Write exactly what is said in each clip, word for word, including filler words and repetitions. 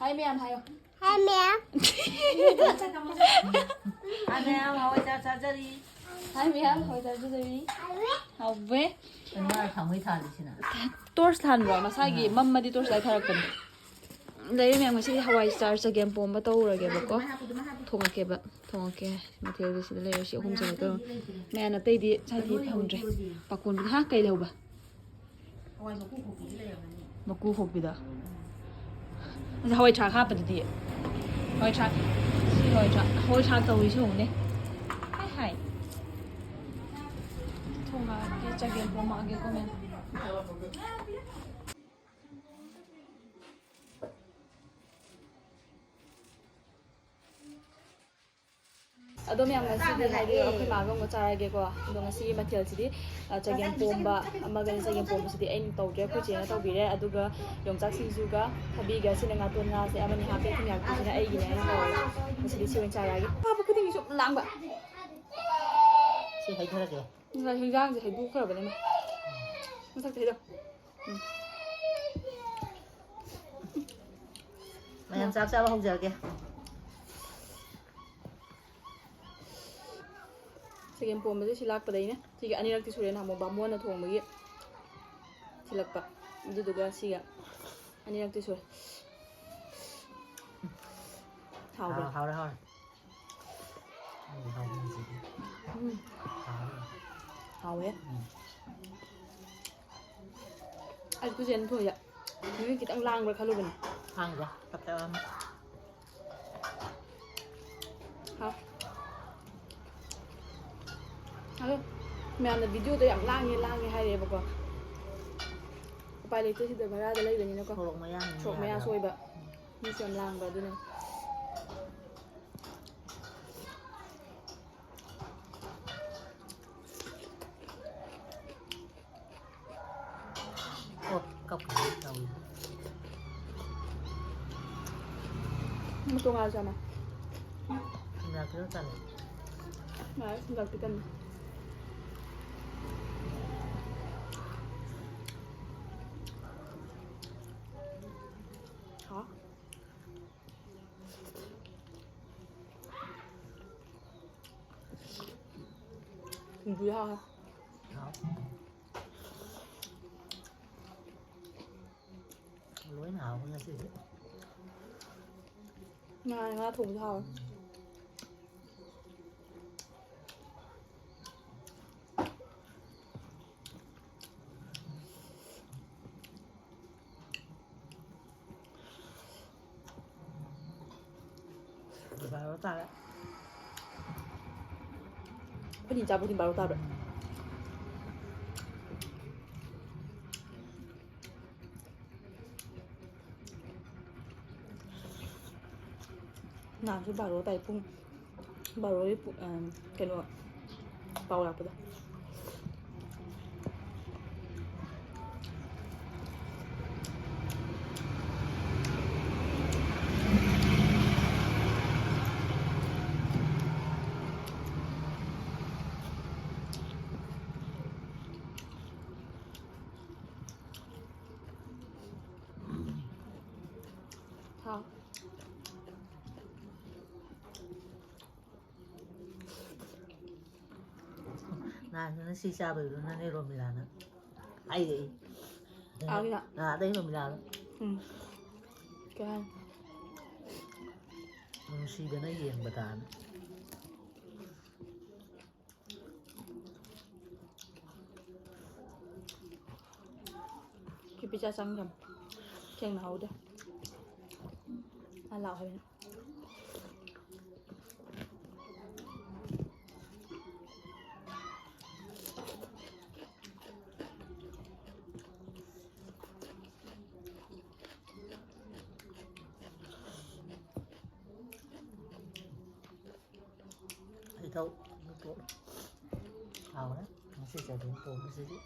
ꯍꯥꯏ ꯃꯌꯥꯝ ꯍꯥꯏꯌꯣ꯫ ꯍꯥꯏ ꯃꯌꯥꯝ꯫ ꯍꯥꯏ ꯃꯌꯥꯝ, ꯍꯋꯥꯏꯖꯥꯔ ꯆꯥꯖꯔꯤ꯫ ꯍꯥꯏ ꯃꯌꯥꯝ, ꯍꯋꯥꯏꯖꯥꯔ ꯆꯥꯖꯔꯤ꯫ ꯍꯥꯎꯋꯦ꯫ ꯀꯩꯅꯣ ꯊꯥꯡꯃꯩ ꯊꯥꯜꯂꯤꯁꯤꯅ? ꯇꯣꯔꯆ ꯊꯥꯟꯕ꯭ꯔꯣ? ꯃꯁꯥꯒꯤ ꯃꯝꯃꯗꯤ ꯇꯣꯔꯆ ꯂꯥꯏꯠ ꯊꯥꯔꯛꯄꯅꯦ꯫ ꯂꯩꯔꯦ ꯃꯌꯥꯝ, ꯉꯁꯤꯗꯤ ꯍꯋꯥꯏ ꯆꯥꯔ ꯆꯒꯦꯝ ꯄꯣꯝꯕ ꯇꯧꯔꯒꯦꯕꯀꯣ꯫ ꯊꯣꯡꯉꯛꯀꯦꯕ꯫ ꯊꯣꯡꯉꯛꯀꯦ꯫ ꯃꯊꯦꯜꯁꯦ ꯁꯤꯗ ꯂꯩꯔꯦ, ꯁꯤ ꯑꯍꯨꯝꯁꯦ ꯈꯛꯇ ꯇꯧꯔꯦ꯫ ꯃꯌꯥꯝ ꯑꯇꯩꯗꯤ ꯁꯥꯊꯤ ꯐꯪꯗ꯭ꯔꯦ꯫ ꯄꯥꯀꯣꯟꯕꯤꯗꯤ ꯍꯥ ꯀꯩ ꯂꯩꯍꯧꯕ? ꯍꯋꯥꯏ ꯃꯀꯨ ꯈꯣꯛꯄꯤꯗ꯫ ꯑꯗ ꯍꯋꯥꯏ ꯊ꯭ꯔꯥꯛ ꯍꯥꯞꯄꯗꯨꯗꯤ꯫ ꯍꯋꯥꯏ ꯊ꯭ꯔꯥꯛ꯫ ꯁꯤ ꯍꯋꯥꯏ ꯊ꯭ꯔꯥꯛ꯫ ꯍꯋꯥꯏ ꯊ꯭ꯔꯥꯛ ꯇꯧꯔꯤꯁꯤ ꯌꯦꯡꯉꯨꯅꯦ꯫ ꯍꯥꯏ ꯍꯥꯏ꯫ ꯊꯣꯡꯉꯛꯑꯒꯦ, ꯆꯒꯦꯝ ꯄꯣꯝꯃꯛꯑꯒꯦꯀꯣ ꯃꯌꯥꯝ꯫ ꯑꯗꯣ ꯃꯌꯥꯝ, ꯉꯁꯤꯗꯤ ꯍꯥꯏꯗꯤ ꯑꯩꯈꯣꯏ ꯃꯥꯒ ꯑꯃꯨꯛ ꯆꯥꯔꯒꯦꯀꯣ꯫ ꯑꯗꯣ ꯉꯁꯤꯒꯤ ꯃꯊꯦꯜꯁꯤꯗꯤ, ꯑ, ꯆꯒꯦꯝ ꯄꯣꯝꯕ ꯑꯃꯒꯅꯦ, ꯆꯒꯦꯝ ꯄꯣꯝꯕꯁꯤꯗꯤ ꯑꯩꯅ ꯇꯧꯗ꯭ꯔꯦ, ꯑꯩꯈꯣꯏ ꯆꯦꯅ ꯇꯧꯕꯤꯔꯦ꯫ ꯑꯗꯨꯒ ꯌꯣꯡꯆꯥꯛ ꯁꯤꯡꯖꯨꯒ ꯊꯕꯤꯒ, ꯁꯤꯅ ꯉꯥꯇꯣꯟ ꯉꯥꯁꯦ ꯑꯃꯅꯤ ꯍꯥꯞꯄꯦ, ꯊꯨꯝꯌꯥꯛꯄꯤꯁꯤꯅ ꯑꯩꯒꯤꯅꯦ, ꯑꯩꯅ ꯇꯧꯔꯦ꯫ ꯉꯁꯤꯗꯤ ꯁꯤ ꯑꯣꯏꯅ ꯆꯥꯔꯛꯑꯒꯦ꯫ ꯍꯥꯞꯄ ꯈꯨꯗꯤꯡꯒꯤ ꯁꯨꯝ ꯂꯥꯡꯕ꯫ ꯁꯤ ꯍꯩꯊꯔꯒꯦ꯫ ꯉꯁꯥꯏ ꯍꯤꯟꯖꯥꯡꯁꯦ ꯍꯩꯗꯣꯛꯈ꯭ꯔꯕꯅꯤꯅ꯫ ꯃꯊꯛꯇ ꯍꯩꯗꯣ꯫ ꯎꯝ꯫ ꯃꯌꯥꯝ ꯆꯥꯛ ꯆꯥꯕ ꯍꯧꯖꯔꯒꯦ꯫ ꯆꯒꯦꯝ ꯄꯣꯝꯕꯁꯦ ꯁꯤ ꯂꯥꯛꯄꯗꯩꯅꯦ꯫ ꯁꯤꯒꯤ ꯑꯅꯤꯔꯛꯇꯤ ꯁꯨꯔꯦ, ꯅꯍꯥꯟꯃꯨꯛ ꯕꯥꯃꯣꯟꯅ ꯊꯣꯡꯕꯒꯤ ꯊꯤꯜꯂꯛꯄ꯫ ꯑꯗꯨꯗꯨꯒ ꯁꯤꯒ ꯑꯅꯤꯔꯛꯇꯤ ꯁꯨꯔꯦ꯫ ꯍꯥꯎꯕ꯭ꯔꯥ? ꯍꯥꯎ-, ꯍꯥꯎꯔꯦ, ꯍꯥꯎꯔꯦ꯫ ꯎꯝ, ꯍꯥꯎꯔꯦ ꯉꯁꯤꯗꯤ꯫ ꯎꯝ꯫ ꯍꯥꯎꯔꯦ꯫ ꯍꯥꯎꯋꯦ꯫ ꯎꯝ꯫ ꯑꯩ ꯈꯨꯠꯁꯦ ꯑꯗꯨꯝ ꯊꯣꯡꯉꯤꯗ꯫ ꯅꯣꯏ ꯈꯤꯇꯪ ꯂꯥꯡꯕ꯭ꯔꯥ ꯈꯜꯂꯨꯕꯅꯦ꯫ ꯂꯥꯡꯗꯦ, ꯇꯞ ꯇꯞ ꯂꯥꯡꯉꯦ꯫ ꯍꯥꯎ꯫ ꯑꯗꯣ ꯃꯌꯥꯝꯅ ꯚꯤꯗꯤꯑꯣꯗꯣ ꯌꯥꯝ ꯂꯥꯡꯉꯦ, ꯂꯥꯡꯉꯦ ꯍꯥꯏꯔꯛꯑꯦꯕꯀꯣ꯫ ꯎꯄꯥꯏ ꯂꯩꯇꯦ, ꯁꯤꯗ ꯚꯔꯥꯗ ꯂꯩꯕꯅꯤꯅꯀꯣ꯫ ꯁꯣꯔꯣꯛ ꯃꯌꯥꯅꯤꯅ ꯁꯣꯔꯣꯛ ꯃꯌꯥ ꯌꯥꯗꯦꯕ꯫ ꯁꯣꯏꯕ꯫ ꯎꯝ꯫ ꯃꯤꯁꯨ ꯌꯥꯝ ꯂꯥꯡꯕ ꯑꯗꯨꯅ꯫ ꯑꯣ, ꯀꯞꯈ꯭ꯔꯦ ꯇꯧꯔꯤꯁꯦ꯫ ꯅꯪ ꯇꯣꯉꯥꯟ ꯆꯥꯅ꯫ ꯊꯨꯝꯌꯥꯛꯄꯤꯗꯣ ꯆꯥꯅꯤꯡꯉꯦ꯫ ꯌꯥꯔꯦ, ꯊꯨꯝꯌꯥꯛꯄꯤ ꯇꯟꯅ꯫ ꯍꯥꯎ꯫ ꯁꯤꯡꯖꯨ ꯍꯥꯎꯋꯦ꯫ ꯍꯥꯎ꯫ ꯂꯣꯏꯅ ꯍꯥꯎꯋꯦ ꯉꯁꯤꯗꯤ꯫ ꯉꯥ, ꯉꯥ ꯊꯣꯡꯕꯁꯨ ꯍꯥꯎꯋꯦ꯫ ꯕꯥꯔꯣ ꯇꯥꯔꯦ꯫ ꯑꯩꯈꯣꯏꯅꯤ ꯆꯥꯕꯗꯤ ꯕꯥꯔꯣ ꯇꯥꯕ꯭ꯔꯥ? ꯅꯍꯥꯟꯁꯨ ꯕꯥꯔꯣ ꯇꯥꯏ, ꯄꯨꯡ ꯕꯥꯔꯣꯒꯤ ꯄꯨ-, ꯑ, ꯀꯩꯅꯣ, ꯄꯥꯎ ꯂꯥꯛꯄꯗꯣ꯫ ꯍꯥꯎ꯫ ꯅꯍꯥꯟ ꯉꯁꯤ ꯆꯥꯕꯩꯗꯨꯅꯅꯦ ꯔꯣꯃꯤꯂꯥꯅ ꯍꯥꯏꯔꯛꯏ꯫ ꯑꯥꯒꯤꯗ꯫ ꯑꯥ, ꯑꯗꯩ ꯔꯣꯃꯤꯂꯥꯅ꯫ ꯎꯝ꯫ ꯀꯩ ꯍꯥꯏ? ꯅꯨꯡꯁꯤꯗꯅ ꯌꯦꯡꯕꯗꯅ꯫ ꯈꯦꯄꯤꯆꯥ ꯆꯪꯈ꯭ꯔꯕ? ꯊꯦꯡꯅꯍꯧꯗꯦ꯫ ꯃꯥ ꯂꯥꯛꯑꯣ ꯍꯥꯏꯕꯅꯤ꯫ ꯍꯩꯊꯧ꯫ ꯍꯥꯎꯔꯦ꯫ ꯉꯁꯤ ꯆꯒꯦꯝ ꯄꯣꯝꯕꯁꯤꯗꯤ꯫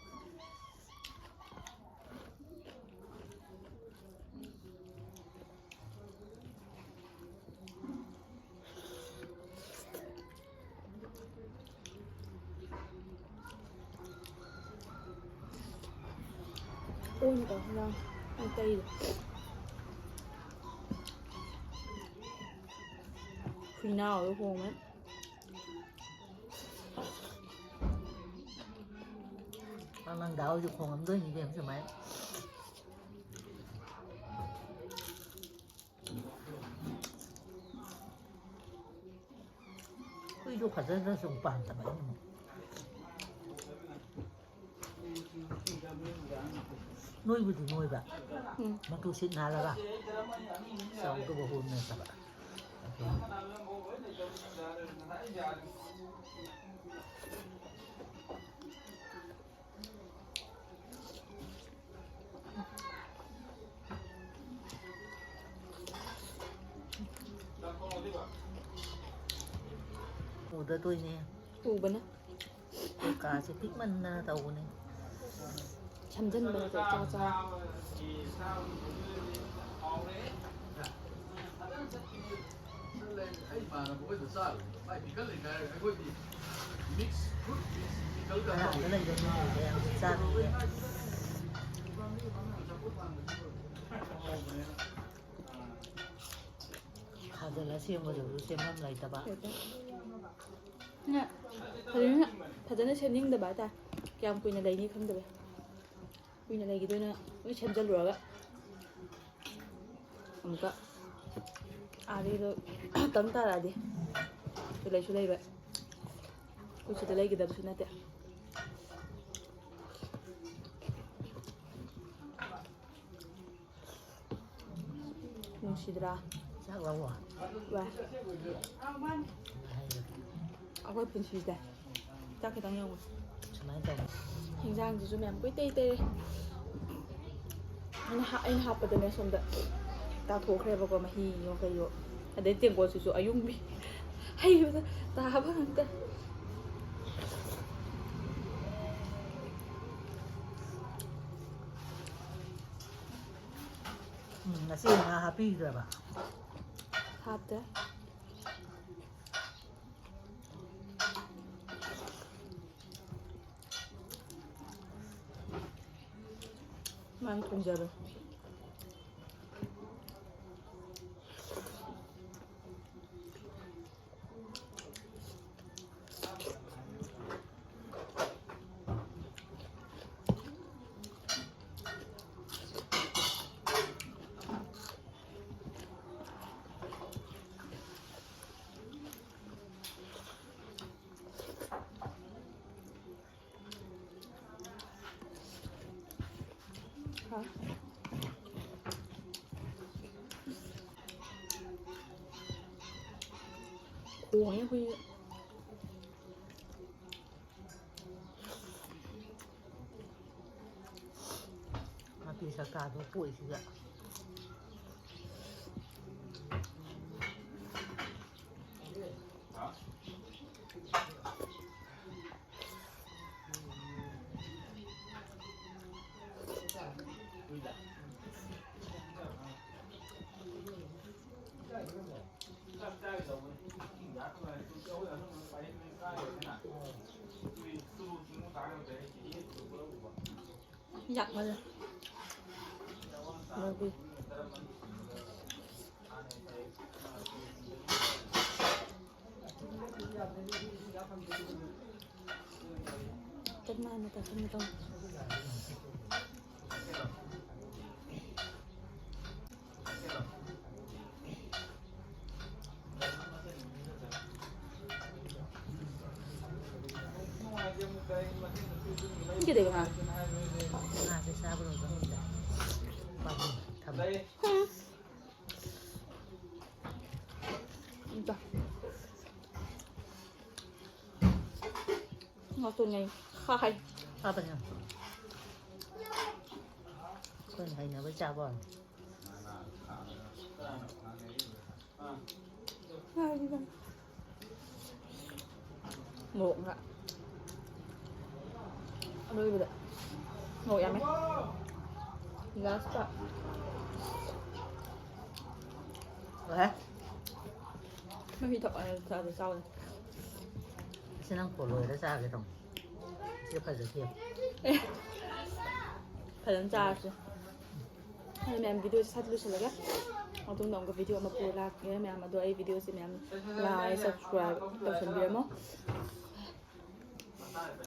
ꯑꯣꯟ ꯇꯧ ꯅꯪ꯫ ꯑꯩ ꯇꯩꯔꯦ꯫ ꯍꯨꯏꯅꯥꯎꯗꯣ ꯍꯣꯡꯉꯦ꯫ ꯅꯪꯗ ꯍꯧꯖꯤꯛ ꯈꯣꯡꯉꯝꯗꯣꯏꯅꯤ ꯏꯕꯦꯝ ꯁꯨꯃꯥꯏꯅ꯫ ꯍꯨꯏꯗꯣ ꯐꯖꯗ꯭ꯔꯁꯨ ꯄꯥꯝꯗꯕ ꯑꯩꯅ ꯑꯃꯨꯛ꯫ ꯅꯣꯏꯕꯨꯗꯤ ꯅꯣꯏꯕ꯫ ꯎꯝ꯫ ꯃꯇꯨ ꯁꯤꯠ ꯅꯥꯜꯂꯒ ꯆꯥꯎꯗꯕ ꯍꯨ ꯅꯠꯇꯕ꯫ ꯎꯗꯗꯣꯏꯅꯦ꯫ ꯎꯕꯅ꯫ ꯀꯥꯁꯦ ꯄꯤꯛꯃꯟꯗꯅ ꯇꯧꯕꯅꯦ꯫ ꯁꯝꯖꯟꯕꯅ ꯏꯆꯥ ꯆꯥ꯫ ꯑꯩ ꯏꯃꯥꯟꯅꯕ ꯍꯣꯏꯗ ꯆꯥꯔꯨꯕ꯫ ꯃꯥꯏ ꯄꯤꯀꯜ ꯂꯩ ꯍꯥꯏꯔꯒ ꯑꯩꯈꯣꯏꯗꯤ ꯃꯤꯛꯁ ꯐ꯭ꯔꯨꯠ ꯃꯤꯛꯁ ꯄꯤꯀꯜꯒ ꯑꯉꯥꯡꯗ ꯂꯩꯕ ꯃꯤꯁꯤꯡꯁꯦ ꯌꯥꯝ ꯆꯥꯅꯤꯡꯉꯦ꯫ ꯊꯥꯖꯤꯜꯂ ꯁꯦꯝꯕꯗꯨꯁꯨ ꯁꯦꯝꯐꯝ ꯂꯩꯇꯕ꯫ ꯑꯗꯨꯅ ꯐꯖꯅ, ꯐꯖꯅ ꯁꯦꯝꯅꯤꯡꯗꯕ ꯍꯥꯏꯇꯥꯔꯦ꯫ ꯀꯌꯥꯝ ꯀꯨꯏꯅ ꯂꯩꯅꯤ ꯈꯪꯗꯕꯩ꯫ ꯀꯨꯏꯅ ꯂꯩꯈꯤꯗꯣꯏꯅꯣ ꯂꯣꯏ ꯁꯦꯝꯖꯜꯂꯨꯔꯒ꯫ ꯑꯃꯨꯛꯀ ꯑꯥꯗꯩꯗꯣ ꯇꯪ ꯇꯥꯔꯛꯑꯗꯤ꯫ ꯑꯗꯨ ꯂꯩꯁꯨ ꯂꯩꯕ꯫ ꯑꯩꯈꯣꯏ ꯁꯤꯗ ꯂꯩꯒꯗꯕꯁꯨ ꯅꯠꯇꯦ꯫ ꯅꯨꯡꯁꯤꯗ꯭ꯔꯥ? ꯆꯥꯛ ꯂꯧꯋꯣ꯫ ꯋꯥꯏ꯫ ꯑꯩꯈꯣꯏ ꯄꯨꯟꯁꯤꯁꯦ ꯆꯥꯛ ꯈꯤꯇꯪ ꯌꯦꯡꯉꯨ꯫ ꯁꯨꯃꯥꯏꯅ ꯇꯧꯋꯤ꯫ ꯍꯤꯟꯖꯥꯡꯁꯤꯁꯨ ꯃꯌꯥꯝ ꯀꯣꯏ ꯇꯩ ꯇꯩꯔꯦ꯫ ꯑꯩꯅ ꯍꯥ-, ꯑꯩꯅ ꯍꯥꯞꯄꯗꯅꯦ ꯁꯣꯝꯗ ꯇꯥꯊꯣꯛꯈ꯭ꯔꯦꯕꯀꯣ, ꯃꯍꯤꯌꯣ ꯀꯩꯌꯣ꯫ ꯑꯗꯩ ꯇꯦꯡꯀꯣꯠꯁꯤꯁꯨ ꯑꯌꯨꯡꯕꯤ ꯍꯩꯕꯗ ꯇꯥꯕ ꯉꯥꯛꯇ꯫ ꯎꯝ, ꯉꯁꯤ ꯉꯥ ꯍꯥꯞꯄꯤꯗ꯭ꯔꯕ? ꯍꯥꯞꯇꯦ꯫ ꯃꯥꯅ ꯊꯣꯡꯖꯕ꯫ ꯇꯣꯡꯉꯦ ꯑꯩꯈꯣꯏ꯫ ꯃꯄꯤ ꯁꯛꯇꯥꯗꯣ ꯄꯣꯛꯏꯁꯤꯒ꯫ ꯌꯥꯛꯃꯜꯂꯦ꯫ ꯂꯧꯕꯤ꯫ ꯀꯅꯥꯅ ꯇꯥꯁꯟꯒꯦ ꯇꯧꯕ? ꯀꯩꯗꯧꯕ ꯉꯥ? ꯉꯥꯁꯦ ꯆꯥꯕ ꯂꯣꯏꯕ ꯉꯝꯗꯦ꯫ ꯄꯥꯕꯨꯡ ꯊꯝꯃꯦ꯫ ꯎꯝ꯫ ꯏꯇꯥ꯫ ꯉꯥꯇꯣꯟ ꯌꯥꯏ꯫ ꯈꯥꯏ꯫ ꯍꯥꯞꯄꯅꯦ꯫ ꯑꯩꯈꯣꯏꯅ ꯍꯩꯅꯕꯩ ꯆꯥꯕ ꯋꯥꯅꯤ꯫ ꯈꯥꯏ꯫ ꯃꯣꯔꯣꯛꯅ ꯑꯔꯣꯏꯕꯗ ꯃꯣꯔꯣꯛ ꯌꯥꯝꯃꯦ꯫ ꯂꯥꯁꯇ ꯂꯣꯏꯔꯦ꯫ ꯃꯍꯤ ꯊꯛꯑꯣ ꯍꯥꯏꯔ ꯆꯥꯗ ꯆꯥꯎꯅꯦ꯫ ꯁꯤ ꯅꯪ ꯀꯣꯜ ꯂꯣꯏꯔ ꯆꯥꯒꯦ ꯇꯧꯅꯦ꯫ ꯁꯤ ꯐꯖꯗꯦ꯫ ꯑꯦ꯫ ꯐꯖꯅ ꯆꯥꯔꯁꯦ꯫ ꯑꯗꯨ ꯃꯌꯥꯝ ꯚꯤꯗꯤꯑꯣꯁꯦ ꯁꯠ ꯂꯣꯏꯁꯤꯜꯂꯒ ꯃꯇꯨꯡꯗ ꯑꯃꯨꯛꯀ ꯚꯤꯗꯤꯑꯣ ꯑꯃ ꯄꯨꯔ ꯂꯥꯛꯀꯦ꯫ ꯃꯌꯥꯝ ꯑꯗꯣ ꯑꯩ ꯚꯤꯗꯤꯑꯣꯁꯦ ꯃꯌꯥꯝ like, subscribe ꯇꯧꯁꯟꯕꯤꯔꯝꯃꯣ꯫